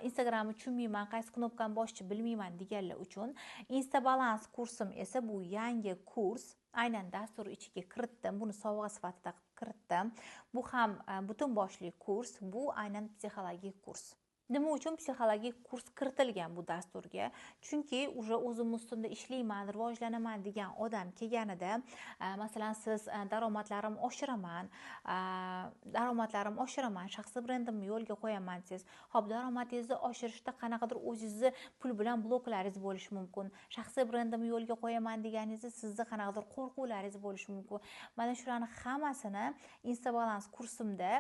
Instagramni tushunmayman, qaysi knopkani bosishni bilmayman deganlar uchun, InstaBalance kursim esa bu yangi kurs. Aynan dastur ichiga kiritdim, buni sovg'a sifatida kiritdim. Bu ham butun boshli kurs, bu aynan psixologik kurs. Nima uchun psixologik kurs kiritilgan bu dasturga? Chunki уже o'zim ustimda ishlayman, rivojlanaman degan odam kelganida, masalan, siz daromadlarimni oshiraman, daromadlarimni oshiraman, shaxsiy brendimni yo'lga qo'yaman desangiz, xo'p, daromadingizni oshirishda qanaqadir o'zingizni pul bilan bloklaringiz bo'lishi mumkin. Shaxsiy brendimni yo'lga qo'yaman deganingizda sizni qanaqadir qo'rquvlaringiz bo'lishi mumkin. Mana shularni hammasini Instabalans kursimda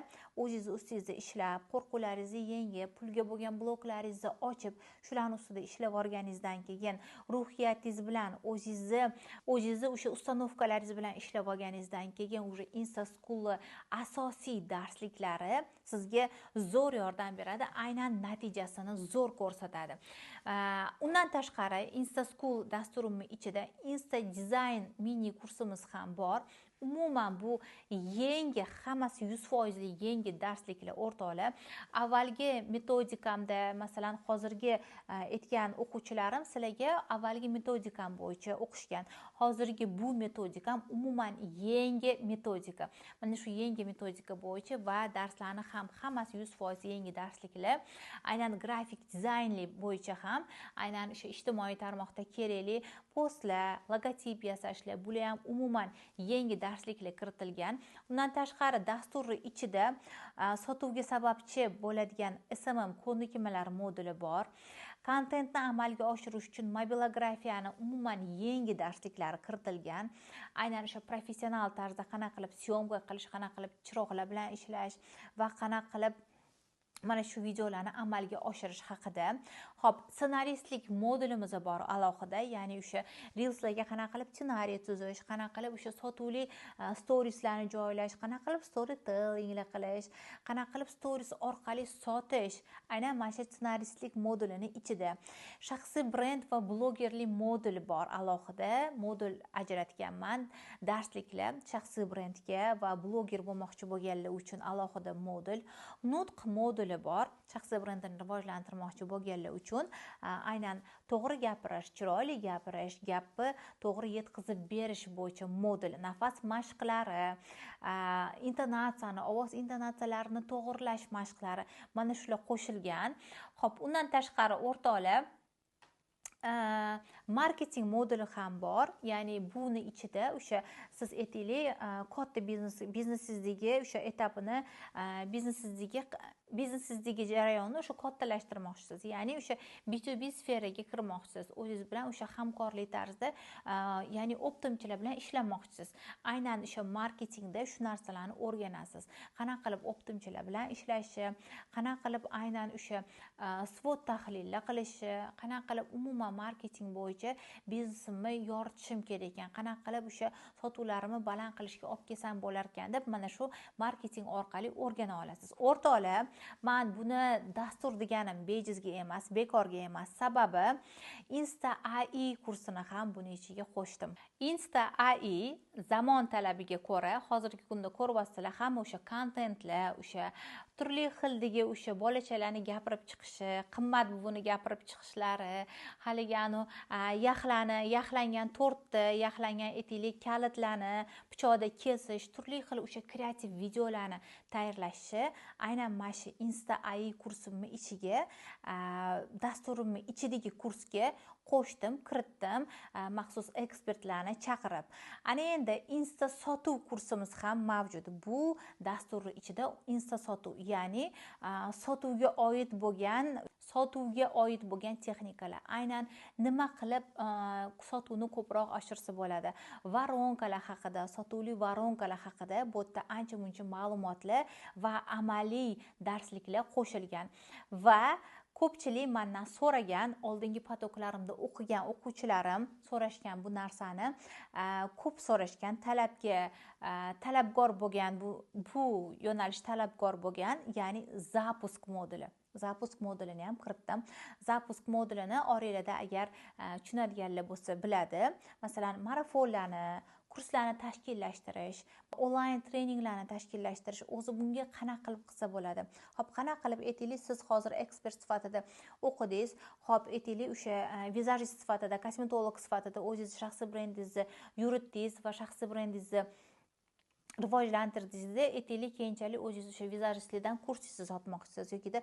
o'zingiz ustingizda ishlab, qo'rquvlaringizni yengib, pulga bo'lgan bloklaringizni ochib, shularni ustida ishlab olganingizdan keyin ruhiyatingiz bilan o'zingizni o'sha ustanovkalaringiz bilan ishlab olganingizdan keyin уже Insta School asosiy darsliklari sizga zo'r yordam beradi, aynan natijasini zo'r ko'rsatadi. Undan tashqari Insta School dasturimning ichida Insta Design mini kursimiz ham bor. Umuman bu yangi, hammasi 100% yangi darsliklar o'rtoqlar. Avvalgi metodikamda, masalan, hozirgi aytgan o'quvchilarim sizlarga avvalgi metodikam bo'yicha o'qishgan. Hozirgi bu metodikam umuman yangi metodika. Mana shu yangi metodika bo'yicha va darslarni ham hammasi 100% yangi darsliklar. Aynan grafik dizaynli bo'yicha ham, aynan o'sha ijtimoiy tarmoqda kerakli postlar, logotip yasashlar, bular ham umuman yangi darsliklar kiritilgan. Undan tashqari dasturni ichida sotuvga sababchi bo'ladigan SMM ko'nikmalar moduli bor. Kontentni amalga oshirish uchun mobilografiyani umuman yangi darsliklari kiritilgan. Aynan o'sha professional tarzda qanaqa qilib syomka qilish, qanaqa qilib chiroqlar bilan ishlash va qanaqa qilib mana shu videolarni amalga oshirish haqida. Xo'p, ssenaristlik modulimiz bor alohida, ya'ni o'sha reelslarga qanaqa qilib ssenariy tuzish, qanaqa qilib o'sha sotuvli storieslarni joylash, qanaqa qilib storytellinglar qilish, qanaqa qilib stories orqali sotish, aynan mana shu ssenaristlik modulini ichida. Shaxsiy brend va blogerlik moduli bor alohida, modul ajratganman. Darsliklar shaxsiy brendga va bloger bo'lmoqchi bo'lganlar uchun alohida modul, nutq moduli bor. Shaxsiy brendini rivojlantirmoqchi bo'lganlar uchun aynan to'g'ri gapirish, chiroyli gapirish, gapni to'g'ri yetkazib berish bo'yicha modul, nafas mashqlari, intonatsiyani, ovoz intonatsiyalarini to'g'rilash mashqlari, mana shular qo'shilgan. Xo'p, undan tashqari o'rtoqlar, marketing moduli ham bor, ya'ni buni ichida o'sha siz aytaylik katta biznesingizdagi o'sha etapini, biznesingizdagi jarayonni o'sha kattalashtirmoqchisiz, ya'ni o'sha B2B sferaga kirmoqchisiz, o'zingiz bilan o'sha hamkorlik tarzda, ya'ni optimchilar bilan ishlamoqchisiz. Aynan o'sha marketingda shu narsalarni o'rganasiz. Qanaqa qilib optimchilar bilan ishlashi, qanaqa qilib aynan o'sha SWOT tahlillar qilishi, qanaqa qilib umuman marketing bo'yicha biznesimni yoritishim kerak ekan, qanaqa qilib o'sha sotuvlarimni baland qilishga olib kelsam bo'lar ekan deb mana shu marketing orqali o'rgana olasiz. O'rtoqlar, men buni dastur deganim bejizga emas, bekorga emas. Sababi Insta AI kursini ham buni ichiga qo'shdim. Insta AI zamon talabiga ko'ra hozirgi kunda ko'ryapsizlar, hamma o'sha kontentlar, o'sha turli xildagi o'sha bolachalarni gapirib chiqishi, qimmat buvini gapirib chiqishlari, haligi anu yaxlangan tortni, yaxlangan aytaylik kalitlarni pichoqda kesish, turli xil o'sha kreativ videolarni tayyorlashi aynan mana shu Insta AI kursimni ichiga, dasturimni ichidagi kursga qo'shdim, kiritdim, maxsus ekspertlarni chaqirib. Ana endi Insta sotuv kursimiz ham mavjud. Bu dasturning ichida Insta sotuv, ya'ni sotuvga oid bo'lgan texnikalar, aynan nima qilib sotuvni ko'proq oshirsa bo'ladi, voronkalar haqida, sotuvli voronkalar haqida bu yerda ancha-muncha ma'lumotlar va amaliy darsliklar qo'shilgan. Va ko'pchilik mendan so'ragan, oldingi potoklarimda o'qigan o'quvchilarim so'rashgan bu narsani, ko'p so'rashgan, talabgor bo'lgan, bu yo'nalish talabgor bo'lgan, ya'ni zapusk moduli. Zapusk modulini ham kiritdim. Zapusk modulini oranglarda agar tushunadiganlar bo'lsa biladi. Masalan, marafonlarni, kurslarni tashkillashtirish, onlayn treninglarni tashkillashtirish, o'zi bunga qanaqa qilib qilsa bo'ladi? Xo'p, qanaqa qilib aytaylik, siz hozir ekspert sifatida o'qidingiz, xo'p, aytaylik o'sha vizajist sifatida, kosmetolog sifatida o'zingiz shaxsiy brendingizni yuritdingiz va shaxsiy brendingizni Rivojlantirdingizda, aytaylik, keyinchalik o'zingiz o'sha vizajistlikdan kursingizni sotmoqchisiz yokida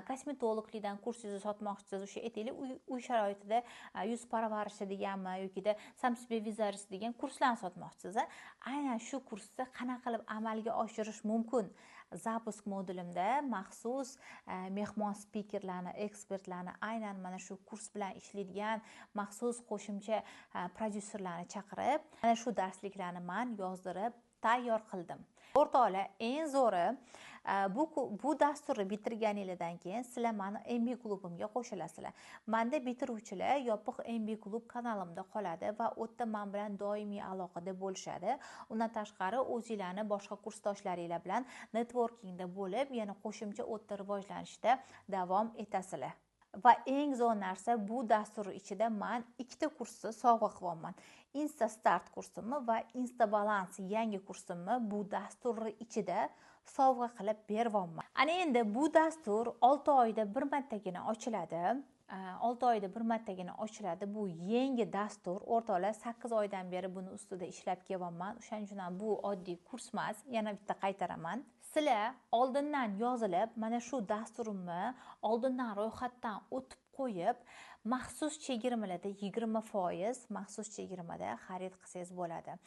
kosmetologlikdan kursingizni sotmoqchisiz. O'sha, aytaylik, uy sharoitida yuz parvarishi deganmi yokida сам себе визажист degan kurslarni sotmoqchisiz. Aynan shu kursni qanaqa qilib amalga oshirish mumkin? Запуск modulimda maxsus mehmon spikerlarni, ekspertlarni, aynan mana shu kurs bilan ishlaydigan maxsus qo'shimcha prodyuserlarni chaqirib, mana shu darsliklarni man yozdirib tayyor qildim. O'rtoqlar, eng zo'ri, bu dasturni bitirganinglardan keyin sizlar mani MB klubimga qo'shilasizlar. Manda bitiruvchilar yopiq MB klub kanalimda qoladi va u yerda man bilan doimiy aloqada bo'lishadi. Undan tashqari, o'zinglarni boshqa kursdoshlaringlar bilan networkingda bo'lib, yana qo'shimcha u yerda rivojlanishda davom etasizlar. Va eng zo'r narsa, bu dastur ichida man ikkita kursni sovg'a qilyapman: Insta Start kursimni va Insta Balans yangi kursimni bu dasturni ichida sovg'a qilib beryapman. Ana endi bu dastur 6 oyda bir martagina ochiladi, 6 oyda bir martagina ochiladi. Bu yangi dastur, o'rtoqlar. 8 oydan beri buni ustida ishlab kelyapman, o'shaning uchun ham bu oddiy kurs emas, yana bitta qaytaraman. Sizlar oldindan yozilib, mana shu dasturimni oldindan ro'yxatdan o'tib qo'yib, maxsus chegirmalarda, 20% maxsus chegirmada xarid qilsangiz bo'ladi.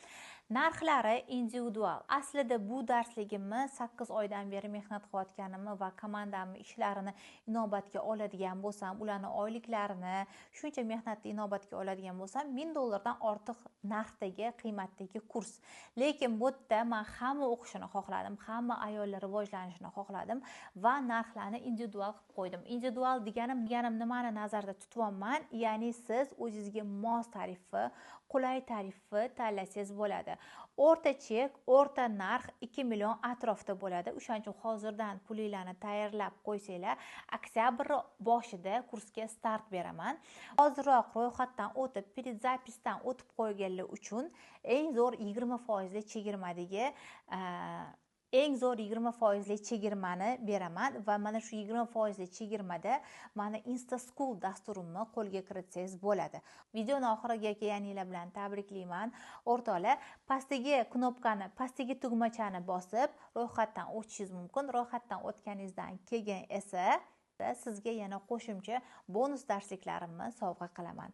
Narxlari individual. Aslida bu darsligimni 8 oydan beri mehnat qilayotganimni va komandamni ishlarini inobatga oladigan bo'lsam, ularni oyliklarini, shuncha mehnatni inobatga oladigan bo'lsam, 1000 dollardan ortiq narxdagi, qiymatdagi kurs. Lekin bu yerda man hamma o'qishini xohladim, hamma ayollar rivojlanishini xohladim va narxlarni individual qilib qo'ydim. Individual deganim nimani nazarda tutyapman? Ya'ni siz o'zingizga mos tarifni, qulay tarifni tanlasangiz bo'ladi. O'rta chek, o'rta narx 2 million atrofida bo'ladi. O'shaning uchun hozirdan pulinglarni tayyorlab qo'ysanglar, oktyabr boshida kursga start beraman. Hozirroq ro'yxatdan o'tib, предзапись dan o'tib qo'yganlar uchun eng zo'r 20 foizli chegirmani beraman va mana shu 20 foizli chegirmada mani Insta School dasturimni qo'lga kiritsangiz bo'ladi. Videoni oxiriga kelganinglar bilan tabriklayman, o'rtoqlar. Pastdagi knopkani, pastdagi tugmachani bosib, ro'yxatdan o'tishingiz mumkin. Ro'yxatdan o'tganingizdan keyin esa sizga yana qo'shimcha bonus darsliklarimni sovg'a qilaman.